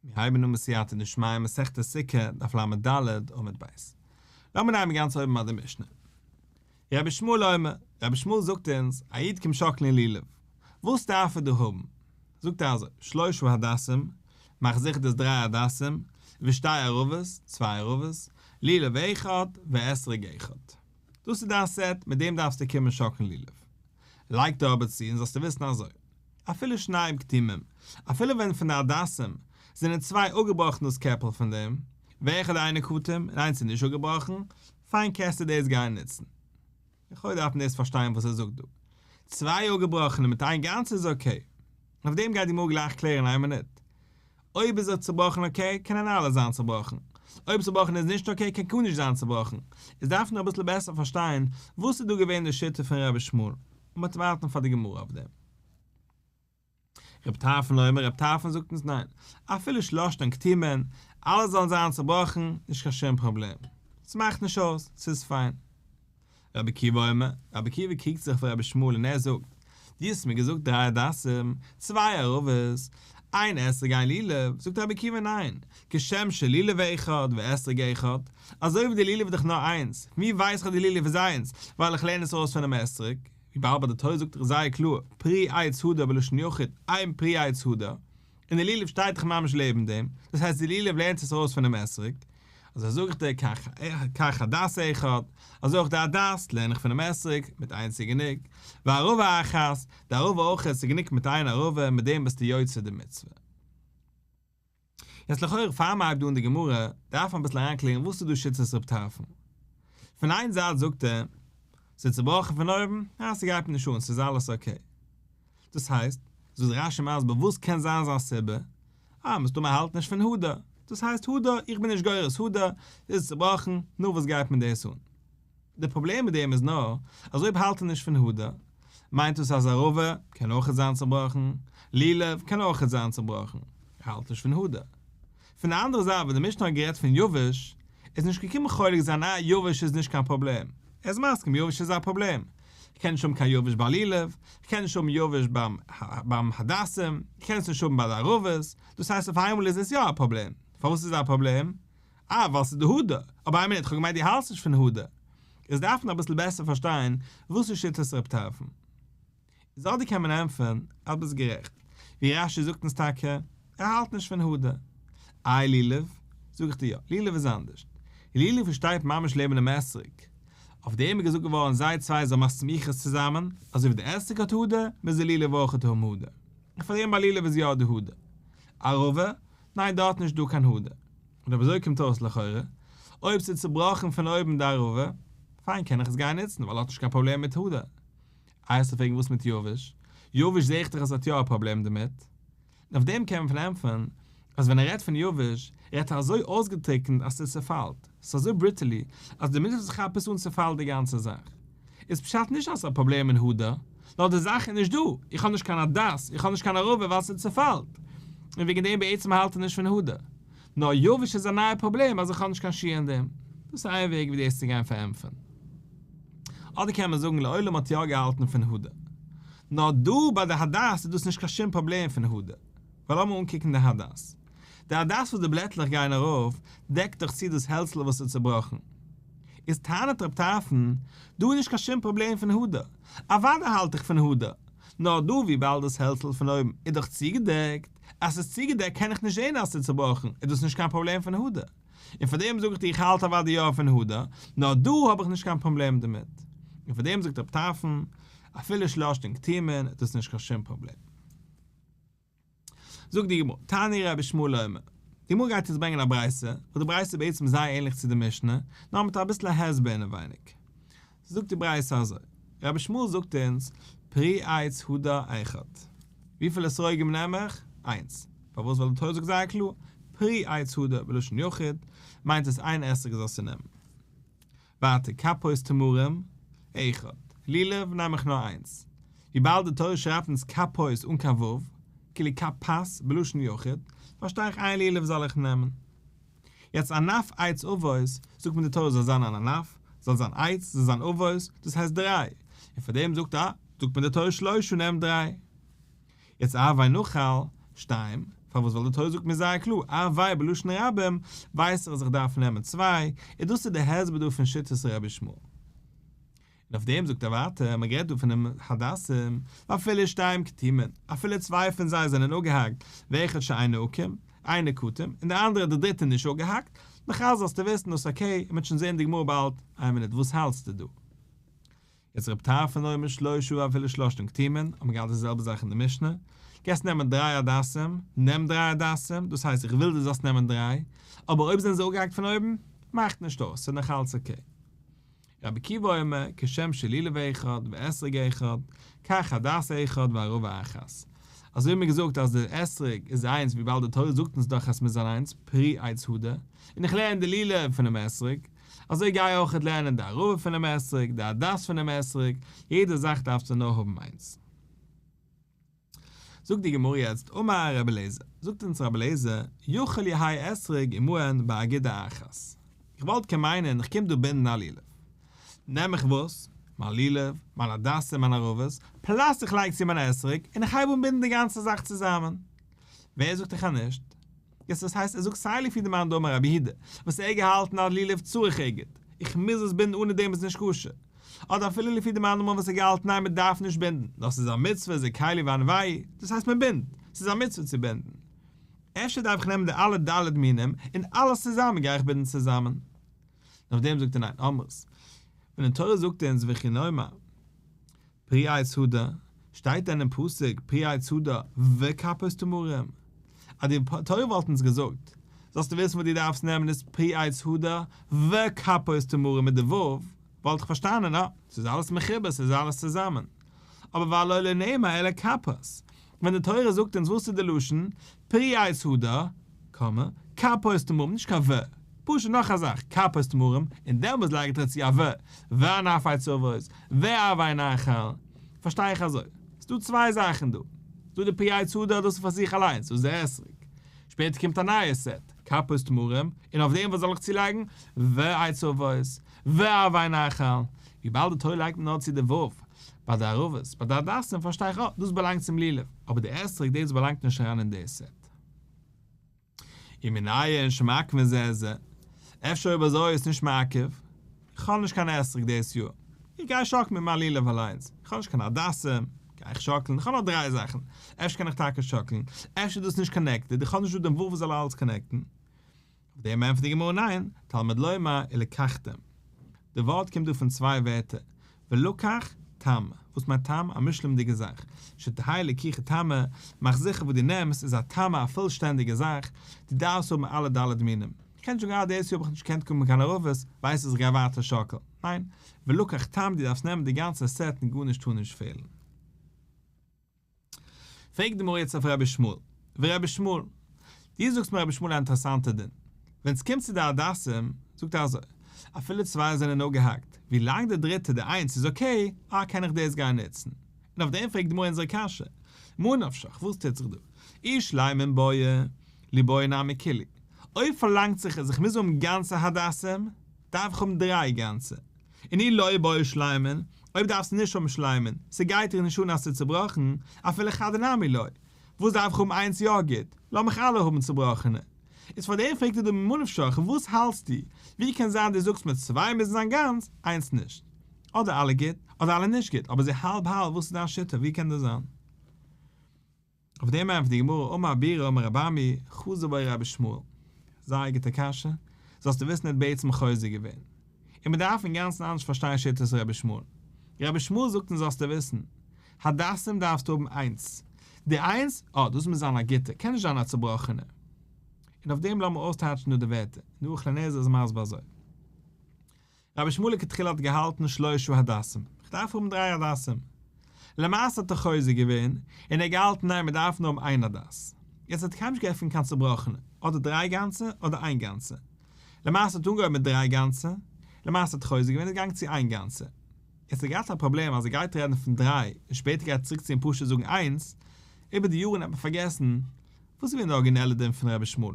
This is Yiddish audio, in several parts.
מיר הייבן אן בסייעתא דשמיא מסכת סוכה, דף לד עמוד ב'. לאמיר נעמען גאנץ אויבן ביי די משנה. רבי ישמעאל אומר, רבי ישמעאל זאגט אונז, א איד קומט שאקלען לולב. וואס דארף ער דא האבן? זאגט ער אזוי, שלושה הדסים, מאך זיכער דאס דריי הדסים, ושתי ערבות, צוויי ערבות, לולב אחד ואתרוג אחד. דאס איז דיין סעט, מיט דעם דארפסטו קומען שאקלן לולב. לייגט ער אבער צו און זאלסטו וויסן אזוי, אפילו שניים קטומים, אפילו ווען פון די הדסים זענען צוויי אפגעבראכן דאס קעפל פון דעם, ואחד אינו קטום און איינס איז נישט אפגעבראכן, פיין קענסטו דאס גיין נוצן. לכאו' דארף מען דאס פארשטיין וואס ער זאגט דא. צוויי אפגעבראכענע מיט איין גאנצע איז okay. אויף דעם גייט די גמרא גלייך קלערן איין מינוט. אויב איז ער צובראכן okay קענען אלע זיין צובראכן. אויב צובראכן איז נישט okay קען גארנישט זיין צובראכן. איז דארף מען אביסל בעסער פארשטיין וואס איז דא געווען די שיטה פון רבי ישמעאל. און מ'וועט ווארטן פאר די גמרא אויף דעם. רבי טרפון אומר, רבי טרפון זאגט אונז ניין, אפילו שלשתן קטומין, אלע זאלן זיין צובראכן, נישט קיין שום פראבלעם. ס'מאכט נישט אויס, ס'איז פיין. רבי עקיבא אומר, רבי עקיבא קריגט זיך אויף רבי ישמעאל און ער זאגט, דו האסט מיר געזאגט דריי הדסים, צוויי ערבות, איין אתרוג איין לולב, זאגט רבי עקיבא ניין, כשם שלולב אחד ואתרוג אחד, אזוי ווי די לולב איז דאך נאר איינס, ווי ווייס איך אז די לולב איז איינס, ווייל איך לערן עס ארויס פונעם אתרוג, וויבאלד ביי די תורה זאגט דאך זייער קלאר פרי עץ הדר בלשון יחיד איין פרי עץ הדר, און די לולב שטייט דאך ממש לעבן דעם, דאס הייסט די לולב לערנט עס ארויס פונעם אתרוג, אזוי זאג איך דיר כך הדס אחד, אזוי אויך די הדס לערן איך פונעם אתרוג, מיט איינס איז גענוג, וערבה אחת, די ערבה אויך עס איז גענוג מיט איין ערבה, מיט דעם ביסטו יוצא די מצוה. יעצט לכאורה פאר מען הייבט אן די גמרא דארף מען אביסל אריינקלערן וואס איז דא שיטת רב טרפון. פון איין זייט זאגט ער, ס'איז צובראכן פון אויבן, אה ס'גייט מיר נישט אן ס'איז אלעס okay. דאס הייסט, זאגט רש"י מסביר וואס קען זיין זיין סיבה, אה מסתמא האלט נישט פון הדר, דאס הייסט הדר, איך בין נישט גורס הדר, ס'איז צובראכן, נו וואס גייט מיר דאס אן. די פראבלעם מיט דעם איז נאר, אז אויב האלט ער נישט פון הדר, מיינט דאס אז ערבה קען אויכעט זיין צובראכן, לולב קען אויכעט זיין צובראכן, ער האלט נישט פון הדר. פון די אנדערע זייט ווען די משנה האט גערעדט פון יבש, איז נישט געקומען חולק זיין אה יבש איז נישט קיין פראבלעם, ער איז מסכים יבש איז א פראבלעם, איך קען נישט האבן קיין יבש ביי לולב, איך קען נישט האבן יבש ביים הדסים, איך קען עס נישט האבן ביי די ערבות, דאס הייסט אויף איינמאל איז עס יא א פראבלעם, פארוואס איז עס א פראבלעם? אה, ווייל ס'איז די הדר. אבער איין מינוט, כ'האב געמיינט דו האלטסט נישט פון הדר. איז דארף מען אביסל בעסער פארשטיין וואס איז שיטת רב טרפון. איז אדער קען מען ענטפערן אז ביסט גערעכט, ווי רש"י זאגט אונז טאקע, ער האלט נישט פון הדר. איי לולב? זאג איך דיר יא, לולב איז אנדערש. לולב וואס שטייט ממש לעבן דעם אתרוג. אויף דעם איז געזאגט געווארן זיי צוויי זאלן מאכן סמיכות צוזאמען, אזוי ווי די אתרוג האט הדר, מוז די לולב אויכעט האבן הדר. און פאר דעם ביי לולב איז יא די הדר. ערבה? ניין דארט נישט דא קיין הדר. און אויב אזוי קומט אויס לכאורה, אויב ס'איז צובראכן פון אויבן די ערבה, פיין קען איך עס גיין נוצן ווייל האט נישט קיין פראבלעם מיט הדר. איי וועסטו פרעגן וואס מיט יבש? יבש זעה איך דאך אז האט יא א פראבלעם דערמיט. און אויף דעם קען מען פון ענטפערן אז ווען ער רעדט פון יבש רעדט ער אזוי אויסגעטריקנט אז ס'איז צעפאלט, ס'איז אזוי brittle אז די מינוט וואס איך כאפ עס אן צעפאלט די גאנצע זאך. איז פשט נישט אז ס'איז א פראבלעם אין הדר, נאר די זאך איז נישט דא, איך האב נישט קיין הדס, איך האב נישט קיין ערבה ווייל ס'איז צעפאלט. און וועגן דעם בעצם האלט ער נישט פון הדר. נאר יבש איז א נייע פראבלעם אז איך האב נישט קיין שיעור אין דעם. דאס איז איין וועג ווי דאס צו גיין פארענטפערן. אדער קען מען זאגן לעולם האט יא געהאלטן פון הדר. נאר דא ביי די הדס איז דאס נישט קיין שום פראבלעם פון הדר. ווייל לאמיר אנקוקן די הדס. די הדס וואס די בלעטלעך גייען ארויף דעקט דאך צו דאס העלצל וואס איז צובראכן. איז טענה'ט רב טרפון, דא איז נישט קיין שום פראבלעם פון הדר. אוודאי האלט איך פון הדר. נאר דא וויבאלד דאס העלצל פון אויבן איז דאך צוגעדעקט, אז ס'איז צוגעדעקט קען איך נישט זען אז ס'איז צובראכן, איז דאס נישט קיין פראבלעם פון הדר. און פאר דעם זאג איך דיר איך האלט אוודאי יא פון הדר, נאר דא האב איך נישט קיין פראבלעם דערמיט. און פאר דעם זאגט רב טרפון, אפילו שלשתן קטומין איז דאס נישט קיין שום פראבלעם. זאגט די גמרא, תני רבי ישמעאל אומר, די גמרא גייט יעצט ברענגען א ברייתא, וואס די ברייתא איז בעצם זייער ענליך צו די משנה, נאר מיט אביסל א הסבר אינעווייניג. זאגט די ברייתא אזוי, רבי ישמעאל זאגט אונז, פרי עץ הדר אחד. וויפיל אתרוגים נעם איך? איינס. פארוואס? ווייל די תורה זאגט זייער קלאר, פרי עץ הדר בלשון יחיד, מיינט עס איין אתרוג זאלסטו נעמען. ווייטער כפות תמרים, אחד. לולב נעם איך נאר איינס. וויבאלד די תורה שרייבט אונז כפות אן קיין ו', כאילו כפת בלשון יחיד, פארשטיי איך איין לולב זאל איך נעמען. יעצט ענף עץ עבות, זאגט מיר די תורה זאל זיין אן ענף, זאל זיין עץ, זאל זיין עבות, דאס הייסט דריי. און פאר דעם זאגט א, זאגט מיר די תורה שלושה נעם דריי. יעצט ערבי נחל, שתיים. פארוואס ווייל די תורה זאגט מיר זייער קלאר ערבי בלשון רבים ווייס איך אז איך דארף נעמען צוויי, און דאס איז די הסבר דא פון שיטת רבי ישמעאל. און אויף דעם זאגט ער ווייטער, מען רעדט דא פונעם הדסים, ואפילו שתיים קטומין, אפילו צוויי פון זיי זענען אפגעהאקט, ואחד שאינו עקום, אינו קטום, און די אנדערע די דריטע נישט אפגעהאקט, נאך אלס זאלסטו וויסן דאס okay, און מען וועט שוין זען די גמרא באלד, איין מינוט וואס האלטסטו דא? יעצט רב טרפון אומר שלושה ואפילו שלשתן קטומין, האט מען געהאט די זעלבע זאך אין די משנה, גייסט נעמען דריי הדסים, נעם דריי הדסים, דאס הייסט איך וויל דו זאלסט נעמען דריי, אבער אויב זענען זיי אפגעהאקט פון אויבן, מאכט נישט אויס, ס'איז נאך אלץ okay. רבי עקיבא אומר, כשם שלולב אחד ואתרוג אחד, כך הדס אחד וערבה אחת. אזוי האט מען געזאגט אז די אתרוג איז איינס וויבאלד די תורה זאגט אונז דאך אז ס'מוז זיין איינס, פרי עץ הדר, און איך לערן די לולב פונעם אתרוג, אזוי גיי אויך לערנען די ערבה פונעם אתרוג, די הדס פונעם אתרוג, יעדע זאך דארפסטו נאר האבן איינס. זאגט די גמרא יעצט, אמר רבי אליעזר, זאגט אונז רבי אליעזר, יכול יהא אתרוג עמהן באגודה אחת. איך וואלט קען מיינען איך קום דא בינדן א לולב. נעם איך וואס? מיין לולב, מיין הדס און מיין ערבות, plus איך לייג צו מיין אתרוג, און איך הייב אן בינדן די גאנצע זאך צוזאמען. ווער זאגט איך אז נישט? יעצט דאס הייסט ער זאגט סיי לפי די מאן דאמר רבי יהודה וואס ער געהאלטן אז לולב צריך אגוד, איך מוז עס בינדן אנע דעם איז נישט כשר, אדער אפילו לפי די מאן דאמר וואס ער געהאלטן ניין מען דארף נישט בינדן, דאס איז א מצוה זכאי וענווהו, דאס הייסט מען בינדט, ס'איז א מצוה צו בינדן. אפשר דארף איך נעמען די אלע ד' מינים און אלעס צוזאמען גיי איך בינדן צוזאמען. און אויף דעם זאגט ער ניין אמרת ווען די תורה זאגט אונז וכי נאמר. פרי עץ הדר, שטייט דען אין פסוק פרי עץ הדר וכפות תמרים? אז די תורה וואלט אונז געזאגט, זאלסטו וויסן וואס דו דארפסט נעמען איז פרי עץ הדר וכפות תמרים מיט די ו', וואלט איך פארשטאנען אה, ס'איז אלעס מחובר, ס'איז אלעס צוזאמען. אבער והלא לא נאמר אלא כפות. ווען די תורה זאגט אונז וואס איז די לשון, פרי עץ הדר, קאמע, כפות תמרים, נישט קיין ו, פשוט נאך א זאך, כפות תמרים, און דעמאלטס לייגט ער צו א ו, וענף עץ עבות, וערבי נחל, פארשטיי איך אזוי. ס'דא צוויי זאכן דא. ס'דא די פרי עץ הדר, דאס איז פאר זיך אליינס, דאס איז די אתרוג. שפעטער קומט א נייע set, כפות תמרים, און אויף דעם וואס זאל איך צולייגן? ועץ עבות, וערבי נחל. וויבאלד די תורה לייגט נאר צו די ו' ביי די ערבות, ביי די הדסים פארשטיי איך אה, דאס באלאנגט צום לולב, אבער די אתרוג דאס באלאנגט נישט אריין אין די set. ומנין שמעכבין זה את זה, אפשר אויב אזוי איז נישט מעכב, איך האב נישט קיין אתרוג דאס יאר, איך גיי שאקלן מיט מיין לולב אליינס, איך האב נישט קיין הדסים, גיי איך שאקלן, איך האב נאר דריי זאכן, אפשר קען איך טאקע שאקלן, אפשר איז דאס נישט connected, איך האב נישט דא דעם ו' וואס זאל אלעס connect ן. אויף דעם ענטפערט די גמרא ניין, תלמוד לומר ולקחתם. די ווארט קומט דא פון צוויי ווערטער, ולקח תם, וואס מיינט תם? א מושלמ'דיגע זאך, שתהא לקיחה תמה, מאך זיכער וואס דו נעמסט איז א תמה א פולשטענדיגע זאך, דו דארפסט האבן אלע ד' מינים. איך קען נישט זאגן אה דאס יאר האב איך נישט געקענט קומען קיין ערבות, ווייסט וואס איך גיי ווייטער שאקלן. ניין, ולקח תם דו דארפסט נעמען די גאנצע set און גארנישט טאר נישט פעלן. פרעגט די גמרא יעצט אויף רבי ישמעאל, ורבי ישמעאל, דו זאגסט מיר רבי ישמעאל א אינטערעסאנטע דין, ווען ס'קומט צו די הדסים, זאגט ער אזוי, אפילו צוויי זענען אפגעהאקט, ווי לאנג די דריטע, די איינס, איז okay, אה קען איך דאס גיין נוצן. און אויף דעם פרעגט די גמרא אונזערע קשיא, מה נפשך, וואס טוט זיך דא? אי שלימים בעי, ליבעי נמי כולהו. אויב פארלאנגט זיך אז איך מוז האבן גאנצע הדסים, דארף איך האבן דריי גאנצע. און אי לא בעי שלימין, אויב דארפסטו נישט האבן שלימין, ס'גייט דיר נישט אן אז ס'איז צובראכן, אפילו חדא נמי לא, וואס דארף איך האבן איינס יא גוט, לאמיך אלע האבן צובראכענע. איז פאר דעם פרעגט ער דא ממה נפשך, וואס האלטסטו, ווי קען זיין דו זאגסט מיר צוויי מוזן זיין גאנץ, איינס נישט. אדער אלע גוט, אדער אלע נישט גוט, אבער זיי האלב האלב, וואס איז דיין שיטה, ווי קען דאס זיין? אויף דעם ענטפערט די גמרא, אמר בירא אמר רב אמי, חזר בו רבי ישמעאל. זייער גוטע קשיא, זאלסטו וויסן ער האט בעצם חוזר געווען. און מען דארף אינגאנצן אנדערש פארשטיין שיטת רבי ישמעאל. רבי ישמעאל זאגט אונז זאלסטו וויסן, הדסים דארפסטו האבן איינס. די איינס, אה, דאס מוז זיין א גוטע, קען נישט זיין א צובראכענע. און אויף דעם לאמיר אויסטייטשן דא די ווערטער, און ערוך לנזר איז מסביר אזוי. רבי ישמעאל לכתחילה האט געהאלטן שלושה הדסים, איך דארף האבן דריי הדסים. למעשה האט ער חוזר געווען, און ער האט געהאלטן ניין מען דארף נאר האבן איין הדס. יעצט האט קיינמאל נישט געעפנט קיין צובראכענע, אדער דריי גאנצע אדער איין גאנצע. למעשה האט אנגעהויבן מיט דריי גאנצע, למעשה האט חוזר געווען און איז געגאנגען צו איין גאנצע. יעצט האט געהאט א פראבלעם אז ער גייט רעדן פון דריי און שפעטער גייט ער צוריק צו אים פשוט זאגן איינס, איבער די יארן האט מען פארגעסן וואס איז געווען די ארגינעלע דין פון רבי ישמעאל?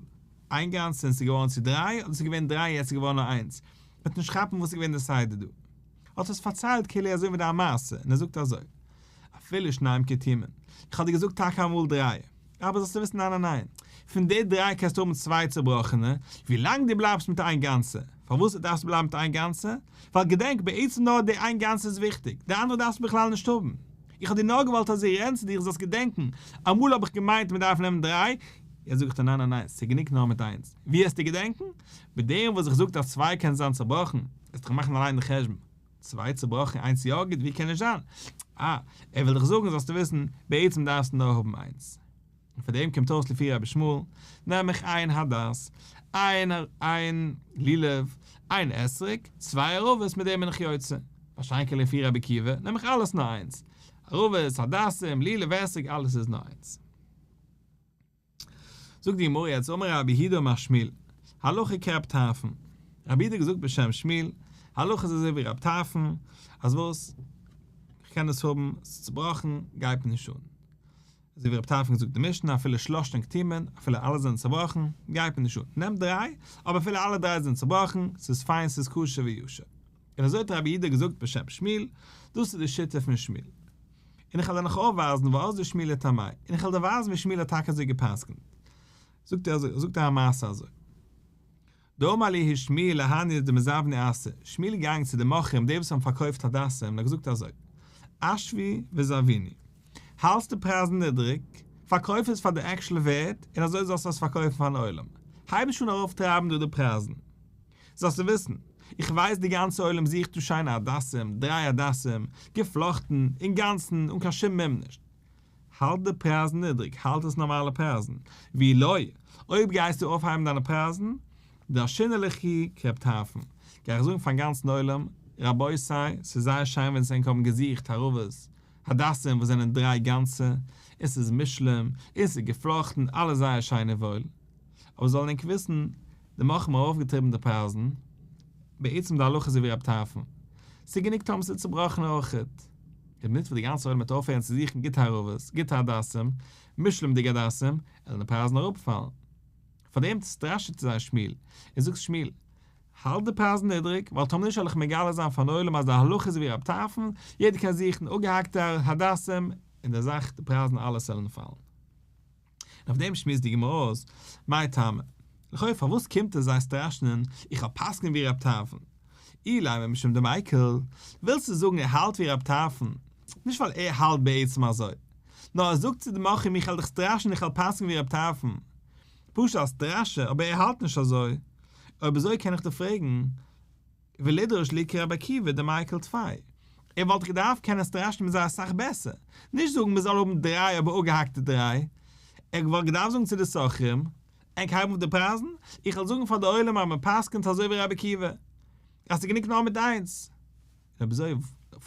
איין גאנצע און ס'איז געווארן צו דריי אדער ס'איז געווען דריי און יעצט איז געווארן נאר איינס? מ'וועט נישט כאפן וואס איז געווען די סדר דא. האט עס פארציילט כאילו אזוי ווי דיין מעשה און ער זאגט אזוי אפילו שניים קטומים איך האב דיר געזאגט טאקע אמאל דריי. אבער זאלסטו וויסן ניין ניין ניין, פון די דריי קענסטו האבן צוויי צובראכענע, ווילאנג דו בלייבסט מיט איין גאנצע. פארוואס דארפסטו בלייבן מיט איין גאנצע? ווייל געדענק, בעצם נאר די איין גאנצע איז וויכטיג, די אנדערע דארפסטו בכלל נישט האבן. איך האב דיר נאר געוואלט אזוי רעדן צו דיר זאלסט געדענקן, אמאל האב איך געמיינט מען דארף נעמען דריי, יעצט זאג איך דיר ניין ניין ניין, ס'איז גענוג נאר מיט איינס. ווי וועסטו געדענקן? מיט דעם וואס איך זאג אז צוויי קען זיין צובראכן, וועסטו דאך מאכן אליין די חשבון. צוויי צובראכן איינס יא גוט ווי קען נישט זיין? אה, ער וויל דיך זאגן זאלסטו וויסן, בעצם דארפסטו נאר האבן איינס. און פאר דעם קומט אויס לפי רבי ישמעאל, נעם איך איין הדס, איין איין לולב, איין אתרוג, צוויי ערבות מיט דעם בין איך יוצא. מה שאין כן לפי רבי עקיבא, נעם איך אלעס נאר איינס. ערבות, הדסים, לולב, אתרוג, אלעס איז נאר איינס. זאגט די גמרא יעצט אמר רב יהודה אמר שמואל, הלכה כרב טרפון, רב יהודה האט געזאגט בשם שמואל, הלכה איז אזוי ווי רב טרפון, אז וואס? איך קען עס האבן, עס איז צובראכן, גייט מיר נישט אן. אזוי ווי רב טרפון האט געזאגט די משנה, אפילו שלשתן קטומין, אפילו אלע זענען צובראכן, גייט מיר נישט אן. נעם דריי, אבער אפילו אלע דריי זענען צובראכן, ס'איז פיין, ס'איז כשר וישר. און אזוי האט רב יהודה געזאגט בשם שמואל, דאס איז די שיטה פון שמואל. און איך וועל דיר נאך אויפווייזן ואזדא שמואל לטעמיה, און איך וועל דיר ווייזן ווי שמואל האט טאקע אזוי גע'פסק'נט. זאגט ער אזוי, זאגט ער א מעשה אזוי. דאמר להו שמואל להנהו דמזבני אסא, שמואל איז געגאנגען צו די מוכרים די וואס האבן פארקויפט הדסים און האט געזאגט אזוי, אשוו וזבינו, האלטס די פרייזן נידריג, פארקויף עס פאר די actual ווערט, און אזוי זאלסטו עס פארקויפן פארן עולם. הייב נישט אן ארויפטרייבן דא די פרייזן. זאלסטו וויסן, איך ווייס די גאנצע עולם זוכט דא שיינע הדסים, דריי הדסים, געפלאכטן, אינגאנצן, אן קיין שום מום נישט. האלט די פרייזן נידריג, האלט עס נארמאלע פרייזן, ואי לא, אויב גייסטו אויפהייבן דיינע פרייזן, דרשינא לכו כרב טרפון, גיי איך זאגן פארן גאנצן עולם, רבותי, ס'איז זייער שיין ווען ענק האבן געזוכט ערבות, הדסים וואס זענען דריי גאנצע, און ס'איז מושלם, און ס'איז געפלאכטן, אלעס זייער שיין און וואויל. אבער זאלן ענק וויסן, די מוכרים האבן ארויפגעטריבן די פרייזן, בעצם די הלכה איז ווי רב טרפון, ס'איז גענוג טאמער ס'איז צובראכן אויכעט. די מינוט וואס די גאנצע עולם וועט אויפהערן צו זוכן גוטע ערבות, גוטע הדסים, מושלמ'דיגע הדסים, וועלן די פרייזן אראפפאלן. פארדעם סטראשעט זיי שמואל, און זאגט שמואל, האלט די פרייזן נידריג, ווייל טאמער נישט וועל איך מגלה זיין פארן עולם אז די הלכה איז ווי רב טרפון, יעדער קען זוכן אפגעהאקטע הדסים, און די זאך, די פרייזן אלעס וועלן פאלן. און אויף דעם שמועסט די גמרא אויס, מאי טעמא? לכאו' פארוואס קומט עס זיי סטראשענען, איך וועל פסק'נען ווי רב טרפון? אילימא משום דמיקל, ווילסטו זאגן ער האלט ווי רב טרפון, נישט ווייל ער האלט בעצם אזוי, נאר ער זאגט צו די מוכרים איך וועל דיך סטראשען איך וועל פסק'נען ווי רב טרפון, פשוט א סטראשע אבער ער האלט נישט אזוי, אויב אזוי קען איך דיר פרעגן, ולידרוש להו כרבי עקיבא דמיקל טפי, ער וואלט געדארפט קענען סטראשען מיט זיי אסאך בעסער, נישט זאגן מען זאל האבן דריי אבער אפגעהאקטע דריי, ער וואלט געדארפט זאגן צו די סוחרים, ענק הייבן אויף די פרייזן, איך וועל זאגן פאר די עולם אז מען פסק'נט אזוי ווי רבי עקיבא, אז ס'איז גענוג נאר מיט איינס. אויב אזוי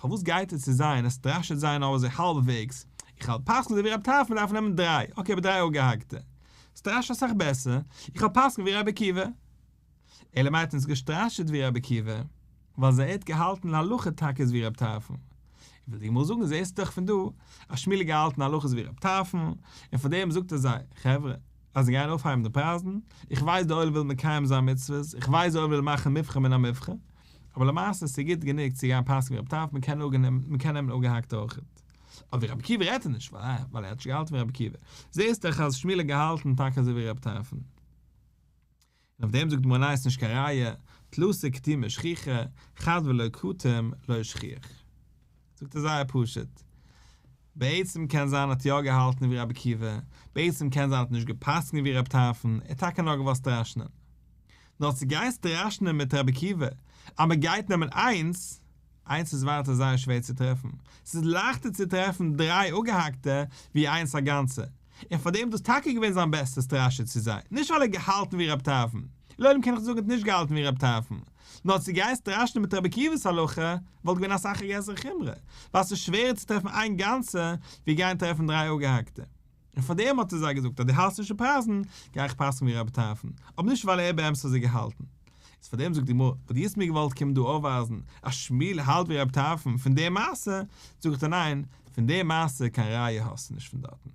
פארוואס גייט ער צו זיי און ער סטראשעט זיי נאר אזוי האלבוועגס, איך וועל פסק'ן אזוי ווי רב טרפון מ'דארף נעמען דריי, okay אבער דריי אפגעהאקטע. סטראשע אסאך בעסער, איך וועל פסק'ן ווי רבי עקיבא. אלא מאי האט אונז געסטראשעט ווי רבי עקיבא, ווייל זיי ער האט געהאלטן להלכה טאקע איז ווי רב טרפון. וויל די גמרא זאגן זעסטו דאך פון דא אז שמואל האט געהאלטן הלכה איז ווי רב טרפון, און פאר דעם זאגט ער זיי, חברה, אז זיי גייען אויפהייבן די פרייזן, איך ווייס די עולם וויל מקיים זיין מצוות, איך ווייס די עולם וויל מאכן מבחר מן המבחר, אבער למעשה איז ס'גוט גענוג צו גיין פסק'ן ווי רב טרפון, מ'קען נעמען אפגעהאקטע אויכעט. אבער ווי רבי עקיבא רעדט ער נישט, ווייל ער האט נישט געהאלטן ווי רבי עקיבא. זעסט דאך אז שמואל האט געהאלטן טאקע אזוי ווי רב טרפון. און אויף דעם זאגט די גמרא ניין ס'נישט קיין ראיה, תלתא קטימי שכיחי, חד ולא קטים לא שכיח. זאגט ער זייער פשוט, בעצם קען זיין האט יא געהאלטן ווי רבי עקיבא, בעצם קען זיין האט נישט גע'פסק'נט ווי רב טרפון, ער האט טאקע נאר געוואלט סטראשענען. נאר צו גיין סטראשענען מיט רבי עקיבא אז מ'גייט נעמען איינס, איינס איז ווייטער זייער שווער צו טרעפן, ס'איז לייכטער צו טרעפן דריי אפגעהאקטע ווי איינס א גאנצע, און פאר דעם איז דאס טאקע געווען זיין בעסטע סטראשע צו זיי, נישט ווייל ער האט געהאלטן ווי רב טרפון, לעולם קען איך זאגן ער האט נישט געהאלטן ווי רב טרפון, נאר צו גיין סטראשענען מיט רבי עקיבא'ס הלכה וואלט געווען אסאך א גרעסערע חומרא, ווייל ס'איז שווערער צו טרעפן איין גאנצע ווי גיין טרעפן דריי אפגעהאקטע. און פאר דעם האט ער זיי געזאגט אז דו האלסט נישט די פרייזן, גיי איך פסק'ן ווי רבי טרפון, אבער נישט ווייל ער באמת האט אזוי געהאלטן. איז פאר דעם זאגט די גמרא, וואס דו האסט מיר געוואלט קומען דא אויפווייזן אז שמואל האלט ווי רבי טרפון פון די מעשה, זאג איך דיר ניין, פון די מעשה קיין ראיה האסטו נישט פון דארטן.